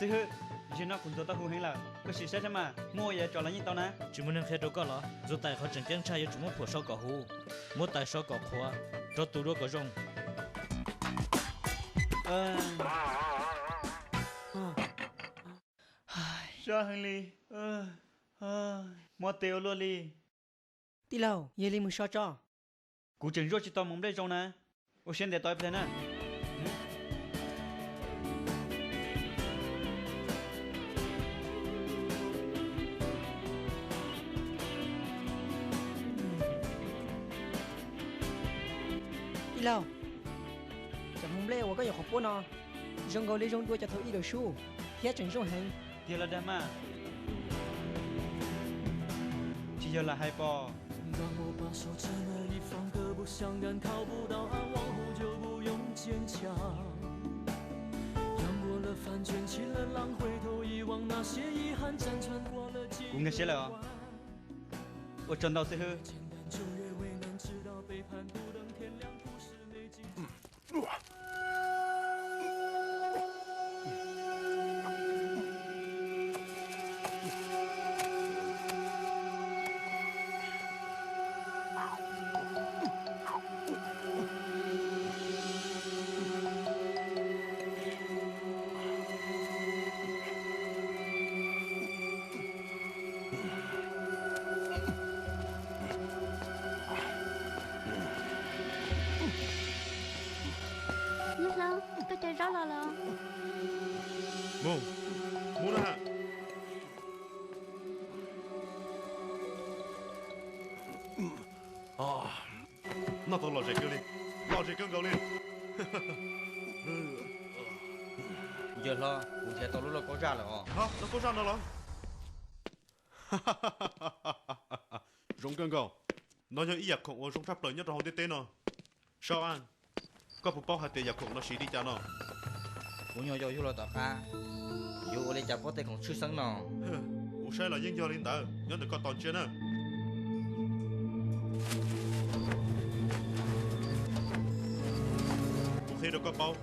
Xib hwb, zaum no kuv ntxuav tau huv heev lawm, koj sim saib saib mas muaj ua yam tso los yeej tau na. Tsis muaj neeg qhia rau koj los? Ntxuav tais qhov tseem ceeb tshaj yuav tsum muab phuam sau kom huv, muab tais sau kom qhuav, rau tus dua kom zoo. Sab heev li, mob tes ua luaj li. Tij laug, yog li mus so tso. Kuv tseem zuaj tsis tau mus nplej zoo na. Ua siab ntev tos ib pliag na. Tij laug, cov hmoov nplej uas koj nyuam qhuav puab no zoo nkaus li zoo dua cov thaum ub lawm sub, thiab tseem zoo heev. Tiag los dag mas? Tsis yog lam hais pob. Kuv nkag siab lawm os. Ua tsaug ntau xib hwb. Yawg hlob, koj cov zaub los lawm. Mus, mus na. Noj tau lom zem kawg li, lom zem kawg nkaus li. Yawg hlob, kuv nrhiav tau lub lauj kaub zaj lawm os. Lauj kaub zaj no los? Zoo kawg nkaus. No yog ib yam khoom uas zoo tshaj plaws nyob rau hauv ntiaj teb no. Sau a, koj puas paub hais tias yam khoom no siv li cas no? Kuv nyuam yaus yug los tom qab, yuav ua li cas paub tej khoom tshwj xeeb no? Kuv saib los yeej yog li ntawd, nyob ntawm koj tos ntsia na. Kuv qhia rau koj paub,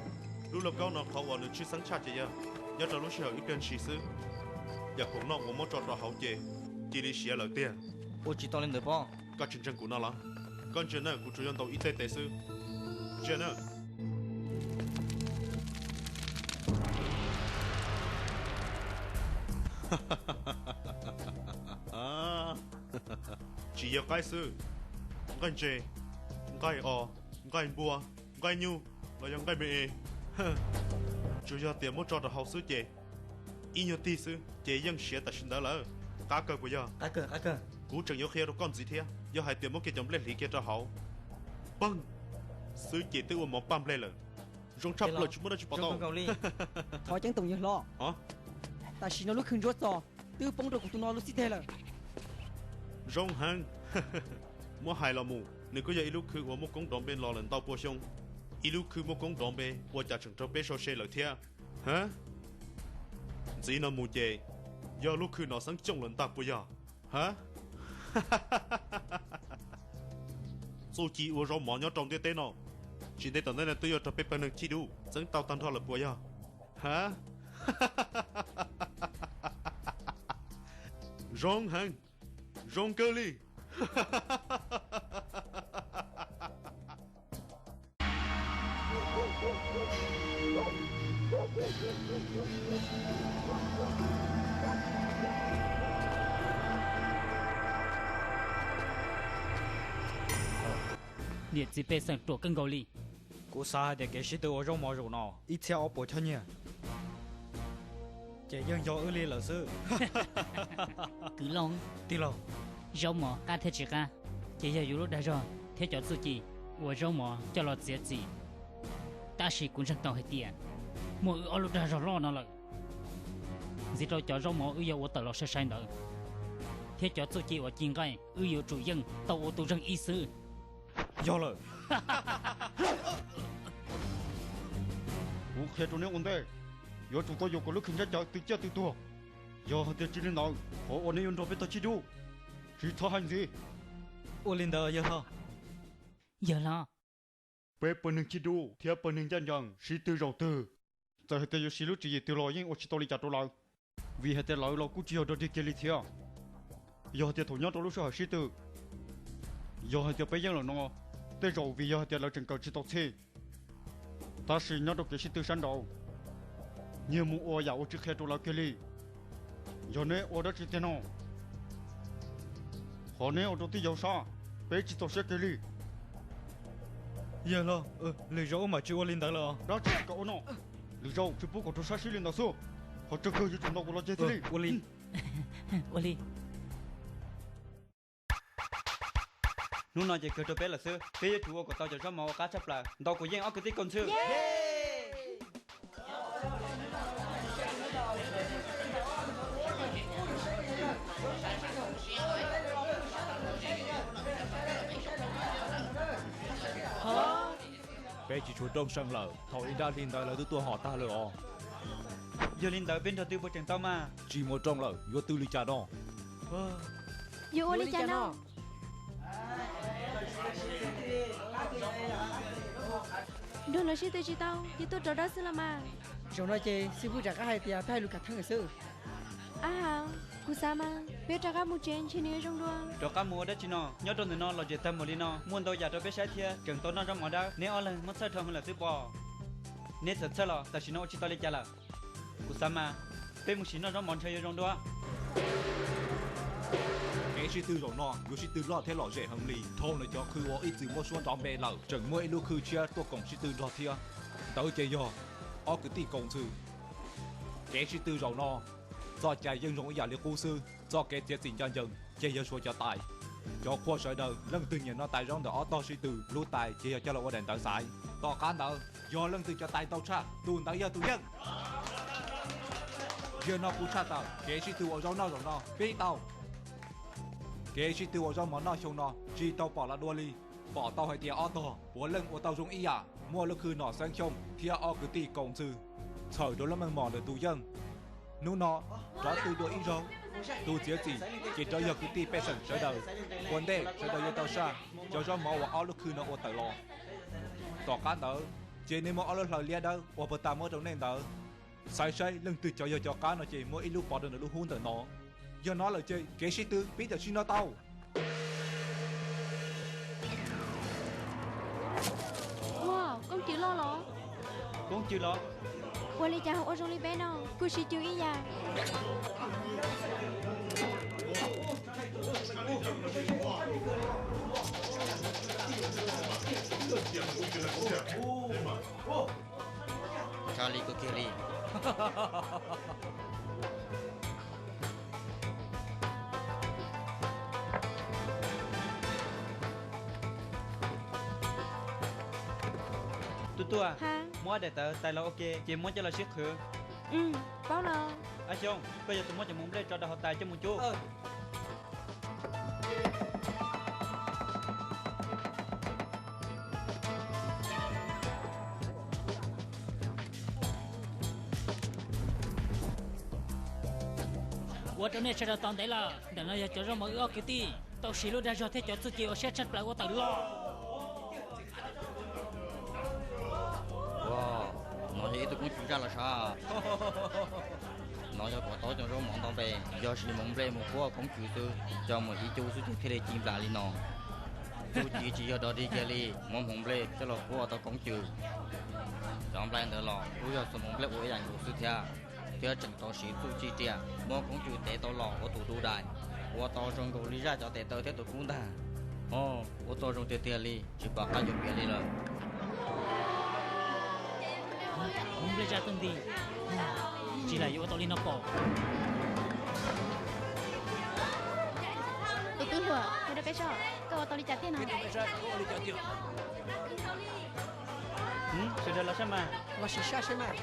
lub lauj kaub no qhov uas nws tshwj xeeb tshaj ces yog nyob rau lub sij hawm ib pliag ntshis xwb, yam khoom no uas muab tso rau hauv ces cia li siav lawm tiag. Ua tsis tau li ntawd pob. Koj tsis ntseeg kuv no los? Koj ntsia na, kuv tsuas yog ntaus ib teg tes xwb. Ntsia na. Tsis yog qaib xwb, nqaij ntses, nqaij os, nqaij npua, nqaij nyuj, los yog nqaij me es. Tsuas yog tias muab tso rau hauv xwb ces ib nyuag tig xwb ces yeej siav tam sim ntawd lawm. Qab kawg puas yog? Kuv tseem yuav qhia rau koj ntxiv thiab, yog hais tias muab kiag cov nplej hliv kiag rau hauv, pag xwb ces twb ua mov paj nplej lawm. Zoo tshaj plaws, tsis muaj dab tsi pom tau. Thov ceeb toom yawg hlob, tam sim no lub khw ntsuab txos twb poob rau kuv tus no lub xib teg lawm. Zoo heev. Muab hais los mus, nws kuj yog ib lub khw uas muaj koob nrov npe los lawm ntau pua xyoo. Ib lub khw muaj koob nrov npe ua cas tseem raug peb sau se lawm thiab? Ntxiv no mus ces yog lub khw no xeeb cooj lawm ntag puas yog? Ha, txuj ci ua zaub mov nyob rau ntiaj teb no, tsis ntev tom ntej no twb yuav raug peb pawg neeg chib dub txeeb tau tag nrho lawm puas yog? Ha, zoo heev, zoo kawg li. Niam txiv pej xeem ruam kawg nkaus li. Kuv xav hais tias kev sib tw ua zaub mov zaum no ib txhiab ob puas choj nyiaj ces yeej yog wb li lawm xwb. Kwv Looj, tij laug, zaub mov qab thiab tsis qab ces yog yus lub dag zog thiab cov txuj ci uas zaub mov coj los txiav txim. Tab sis kuv ntseeg tau hais tias muaj wb ob lub dag zog loj no lawm. Ntxiv rau cov zaub mov wb yuav ua tawm los sai sai ntawd thiab cov txuj ci uas ci nqaij, wb yuav tsum yeej tau ua tus zeeg ib xwb. Yog lawm. Kuv qhia rau neb ua ntej, yuav tsum tau yuam kom lub khw ncaj cav tw ciaj tw tuag. Yog hais tias tsis li ntawd, qhov uas neb yuav nrog peb tag chib dub, tsis txhob hais ntxiv. Ua li ntawd yawg hlob. Yawg hlob. Peb pawg neeg chib dub thiab pawg neeg ncaj ncees sib tw zaum twg, Txawm hais tias yuav siv lub tswv yim twg los yeej ua tsis tau li cas rau lawv, vim hais tias lawv los kuj tsis yog dog dig kiag li thiab. Yog hais tias thaum nyob rau lub sij hawm sib tw, yog hais tias peb yeej lawm no, tej zaum vim yog hais tias lawv tseem kawm tsis tau txhij. Tab sis nyob rau kev sib tw sab nraud, nyias mus ua yam uas tsis qhia rau lawv kiag li. Yog neb ua dab tsi tiag no? Qhov neb ua rau tij yau sab, peb tsis txaus siab kiag li. Yawg los, lwm zaus wb mam tsis ua li ntawd lawm. Dab tsi tsis kam ua no? Lwm zaus tsis pub kom raug sab sib li ntawd xwb. Qhov tsawg kawg yuav tsum ntaus kuv los ceg thiaj li. Ua li. Hnub no ces kawg rau peb lawm xwb, peb yuav tsum ua kom tau cov zaub mov uas qab tshaj plaws ntaus kuv yeej ob kwv tij Koom Txhw. Peb tsis tshua rooj seej lawm, thaum ib nrab hli ntawd lawv twb tuaj hom tag lawm os. Yog li ntawd peb nrog twb puas tseem tau mas? Tsis muaj rooj lawm, yuav twb li cas no? Yuav ua li cas no? Nrog lawv sib tw tsis tau ces tuaj rau dawb xwb los mas. Zaum no ces xib hwb rov qab hais tias peb hais lus kam theej xwb. Ab ha, kuv xav mas peb rov qab mus tsev ntshe nws yuav zoo dua. Rov qab mus ua dab tsi no? Nyob rau ntawm no lom zem tag npaum li no, muaj ntau yam rau peb saib thiab tseem tau noj zaub mov dawb. Neb ob leeg muab txhawj dhau heev lawm xwb pob. Neb txawm txhawj los tam sim no ua tsis tau li cas lawm. Kuv xav mas peb mus sim noj zaub mov ntshe yuav zoo dua. Kev sib tw zaum no yuav sib tw loj thiab lom zem heev li, dhau lawv cov qhw uas ib txwm muaj suab nrov npe lawm, tseem muaj ib lub qhw tshiab tuaj koom sib tw nrog thiab. Ntawd ces yog ob kwv tij Koom Txhw. Kev sib tw zaum no, txoj cai yeej zoo ib yam li qub xwb, txoj kev txiav txim ncaj ncees ces yog suav cov tais. Cov qhua sawv daws leej twg nyiam noj tais zaub ntawm ob tog sib tw, lub tais ces yog coj los ua daim ntawv xaiv. Tom qab ntawd, yog leej twg cov tais ntau tshaj, tus ntawd yog tus yeej. Yog no kuv tshaj tawm kev sib tw ua zaub noj zaum no pib tau. Kev sib tw ua zaub mov noj xyoo no tsis tau pom los dua li. Pom tau hais tias ob tog puav leej ua tau zoo ib yam, muaj lub khw Nom Xeeb Xyooj thiab ob kwv tij Koom Txhw txhawm rau lub meej mom ntawm tus yeej. Hnub no rov tw dua ib zaug, tus txiav txim ces rov yog kwv tij pej xeem sawv daws. Ua ntej sawv daws yuav tau saj cov zaub mov uas ob lub khw no ua tawm los. Tom qab ntawd ces nej muab ob lub hlaws liab dawb uas puag ta muab rau nej ntawd, xaiv saib leej twg cov yog cov qab no ces muab ib lub pov rau ntawm lub hub ntawm no. Yog no lawm ces kev sib tw pib tam sim no tau. Ua, koob cws loj los? Koob cws los? Ua li cas ua zoo li peb no, kuj sib cw ib yam. Tshaj li kawg kiag li. Tub Tuaj, muab ob daim tawv tais los ua ke ces muab coj los sib qhwv. Paub los. Ab Xyooj, koj yog tus muab cov moo nplej tso rau hauv tais coj mus cub. Ua rau nej sawv daws tos ntev lawm. Ntawm no yog cov zaub mov wb ob kwv tij tau siv lub dag zog thiab cov txuj ci uas siab tshaj plaws ua tawm los. Ua, no yog ib tug koob cws zaj los sav. No yog kuv tau cov zaub mov ntau npe, yog siv moo nplej mus kuab koob cws xwb, coj mus ib cub xwb ces thiaj li ci nplas li no. Txuj ci tsis yog dog dig kiag li, muab moo nplej coj los kuab tau koob cws. Cov nplej ntawd los kuj yog xuas moo nplej ua ib yam nkaus xwb thiab, thiab tseem tau siv txuj ci riam muab koob cws tev tau los ua tus du dais, ua tau zoo nkaus li zaj cov tes taw thiab tus kub ntag. Os, ua tau zoo tiag tiag li, tsis pom qab yuav piav li lawm. Moo nplej zaj twj nti, tsis lam yuav ua tau li no pom. Tus tub hluas, mus rau peb saib, koj ua tau li cas tiag no? Sawv daws los saib mas. Los sim saib saib mas.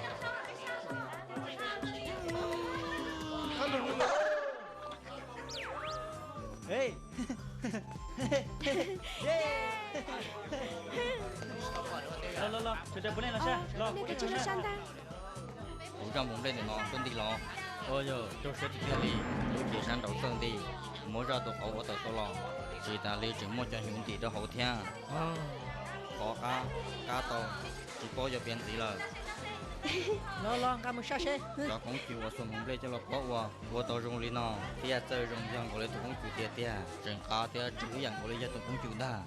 Los los los, sawv daws puav leej los saib los. Kuv zaj moo nplej ntawm no twb nti los. Ua yog raug siab tiag tiag li, lub cev sab nraud txawj nti, muab zaj tus qauv ua tawm tau los, tsis tas li tseem muaj cov hnyuv ntim rau hauv thiab. Qhov qab, qab tau, tsis paub yuav piav ntxiv lawm. Los los nqa mus sab seb. Cov koob cws uas xuas hmoov nplej coj los pob ua, ua tau zoo li no, thiab txawj zoo yog nkaus li tus koob cws tiag tiag, tseem qab thiab tseem ib yam nkaus li yog tus koob cws ntag.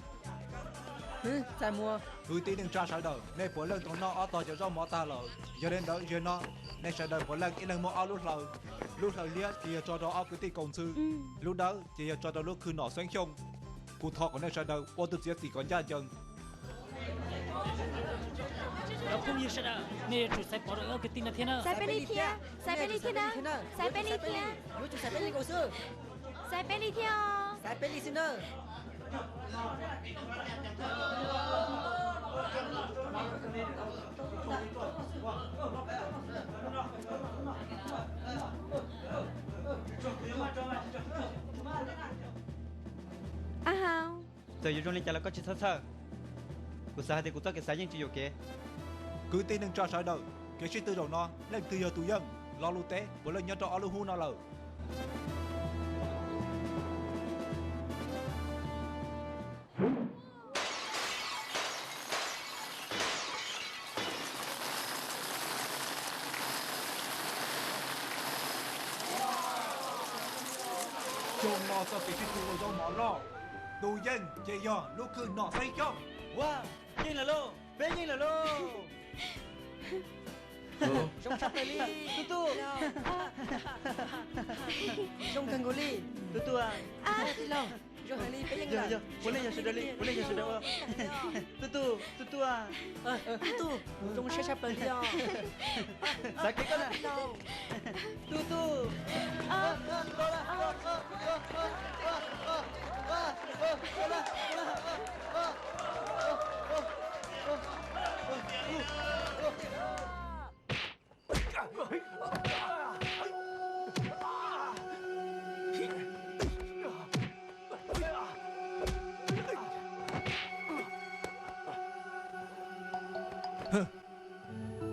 Hwv, txais muag. Kwv tij neej tsa sawv daws, nej puav leej tau noj ob tog cov zaub mov tag lawm. Yog li ntawd zaum no nej sawv daws puav leej ib leeg muaj ob lub hlaws. Lub hlaws liab ces yog tso rau ob kwv tij Kaus Ntxhw, lub dawb ces yog tso rau lub khw Nom Xeeb Xyooj. Kuv thov kom nej sawv daws ua tus txiav txim kom ncaj ncees. Cov phooj ywg sawv daws, nej yuav tsum xaiv pov rau ob kwv tij no thiab na. Xaiv peb li thiab, xaiv peb li thiab na, xaiv peb li thiab. Yuav tsum xaiv peb li nkaus xwb. Xaiv peb li thiab os. Xaiv peb li xwb na. Ab ha. Txawm yuav zoo li cas los koj tsis txhob txhawj. Kuv xav hais tias kuv txoj kev xav yeej tsis yuam kev. Kwv tij neej tsa sawv daws, kev sib tw zaum no leej twg yog tus yeej, lo lus teb puav leej nyob rau ob lub hub no lawm. Zoo no txoj kev sib tw ua zaub mov loj, tus yeej ces yog lub khw Nom Xeeb Xyooj. Ua, yeej lawm lauj, peb yeej lawm lauj. Zoo tshaj plaws li. Tub tub. Zoo kawg nkaus li. Tub tub. Tij laug, zoo heev li, peb yeej lawm. Puav leej yog sawv daws li, puav leej yog sawv daws. Tub tub, tub tub. Tub tub, zoo siab tshaj plaws li os. Xav kev koj na. Tub tub.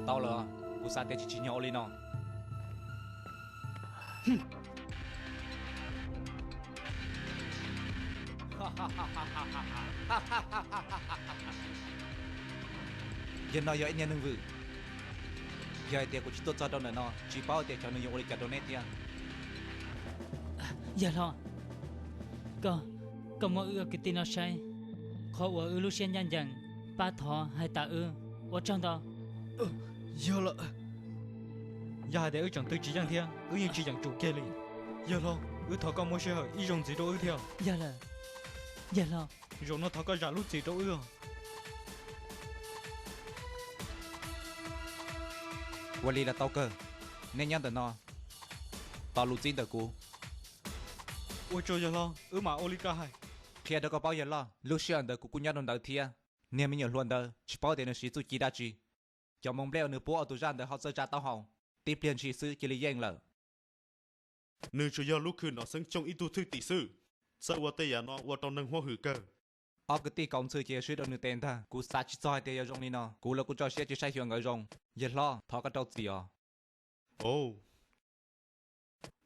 Tau lawm, kuv xav tias tsis tsim nyog ua li no. Yog no yog ib niag neeg vwm. Yog hais tias kuv tsis tuaj txog rau ntawm no, tsis paub tias xyov nws yuav ua li cas rau neb thiab. Yawg hlob, koj, koj muab wb kwv tij no saib, qhov uas wb lub siab ncaj ncees, pab thov hais tas wb, ua tsaug ntau. Yog lawm, yog hais tias wb tseem twv tsis yeej thiab, wb yeej tsis yeem tsum kiag li. Yawg hlob, wb thov koj muab sij hawm ib zaug ntxiv rau wb thiab. Yawg lawm, yawg hlob. Zaum no thov koj zam lub txim rau wb. Ua li los tau kawg, neb nyob ntawm no, tos lus txib ntawm kuv. Ua tsaug yawg hlob, wb mam ua li koj hais. Qhia rau koj paub yawg loj, lub sij hawm ntawd kuv kuj nyob rau ntawd thiab. Niag me nyuam hluas ntawd tsis paub tias nws siv txuj ci dab tsi. Cov hmoov nplej uas nws puab ua tus zaj ntawd ho txawj tsa taub hau, tib pliag ntshis xwb cia li yeej lawm. Nws tsuas yog lub khw Nom Xeeb Xyooj ib tug thwj tim xwb, txawj ua tej yam no ua rau neeg huab hwm kawg. Ob kwv tij Kaus Ntxhw ces yog swb rau nws tes ntag. Kuv xav tsis txog hais tias yuav zoo li no, kuv los kuj tso siab cia saib xyuas nkawd zoo. Yawg hlob, thov koj rau txim os.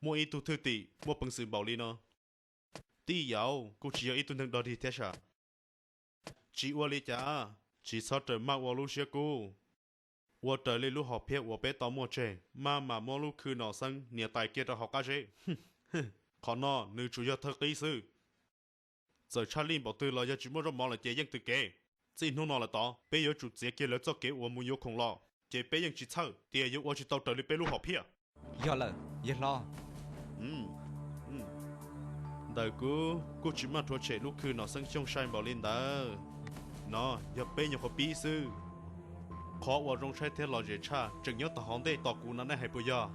Muaj ib tug thwj tim muaj peev xwm npaum li no, tij Yauv kuj tsis yog ib tug neeg dog dig thiab sas. Tsis ua li cas, tsis txhob raws maj ua lub siab kub. Ua raws li lub hom phiaj uas peb tau muaj tseg, maj mam muab lub khw Nom Xeeb nias tais kiag rau hauv qab zeb. Qhov no nws tsuas yog thawj qib xwb. Txawm tshaj lij npaum twg los yog tsis muaj zaub mov lawm ces yeej tws kev. Txij hnub no lawm tod peb yuav tsum txiav kiag lawv txoj kev uas mus yuav khoom los, ces peb yeej tsis txhawj tias yuav ua tsis tau raws li peb lub hom phiaj. Yog lawm, yawg hlob. Ntawm kuv kuj tsis maj rhuav tshem lub khw Nom Xeeb Xyooj sai npaum li ntawd. No yog peb nyuam qhuav pib xwb. Qhov uas zoo saib thiab lom zem tshaj tseem nyob tom hauv ntej tos kuv no, nej hais puas yog?